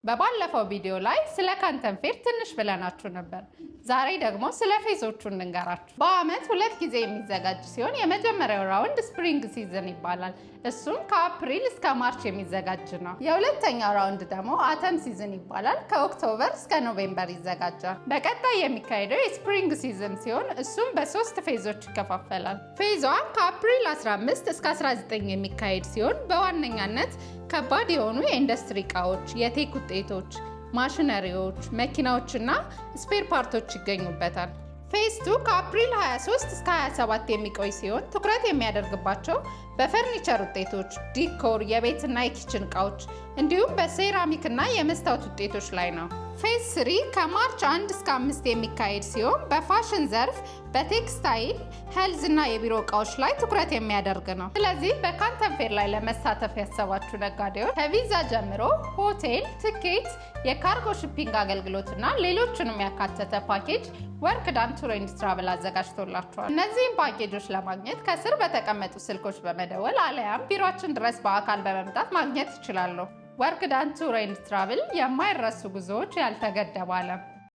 በባለፈው ቪዲዮ ላይ ስለ Canton Fair ትንሽ ብለናችሁ ነበር። ዛሬ ደግሞ ስለ phase ኦቹ እንንገራችሁ። በአመት ሁለት ጊዜ የሚዘጋጅ ሲሆን የመጀመሪያው round spring season ይባላል። እሱም ከአፕሪል እስከ March የሚዘጋጅ ነው። የሁለተኛው round ደግሞ autumn season ይባላል። ከ October እስከ November ይዘጋጃል። በቀጣይ የሚካሄደው የ spring season ሲሆን እሱም በሶስት phase ኦች ይከፋፈላል። Phase 1 ከ አፕሪል 15 እስከ 19 የሚካሄድ ሲሆን በዋነኛነት ከባድ የሆኑ የኢንዱስትሪ እቃዎች፣ የ tech ውጤቶች፣ ማሽነሪዎች፣ መኪናዎችና spare part ኦች ይገኙበታል። Phase 2 ከአፕሪል 23 እስከ 27 የሚቆይ ሲሆን ትኩረት የሚያደርግባቸው በፈርኒቸር ውጤቶች፣ decor፣ የቤትና የ kitchen እቃዎች እንዲሁም በሴራሚክ እና የመስታወት ውጤቶች ላይ ነው። Phase 3 ከ March 1 እስከ 5 የሚካሄድ ሲሆን በፋሽን ዘርፍ፣ በ textile፣ health እና የቢሮ እቃዎች ላይ ትኩረት የሚያደርግ ነው። ስለዚህ በ Canton Fair ላይ ለመሳተፍ ያሰባችሁ ነጋዴዎች ከቪዛ ጀምሮ ሆቴል፣ ትኬት፣ የ cargo shipping አገልግሎት እና ሌሎችንም ያካተተ ፓኬጅ Work Done Tour and Travel አዘጋጅቶላችኋል። እነዚህን ፓኬጆች ለማግኘት ከስር በተቀመጡ ስልኮች በመደወል አለያም ቢሯችን ድረስ በአካል በመምጣት ማግኘት ይችላሉ። Work Done Tour and Travel፣ የማይረሱ ጉዞዎች፣ ያልተገደበ ዓለም።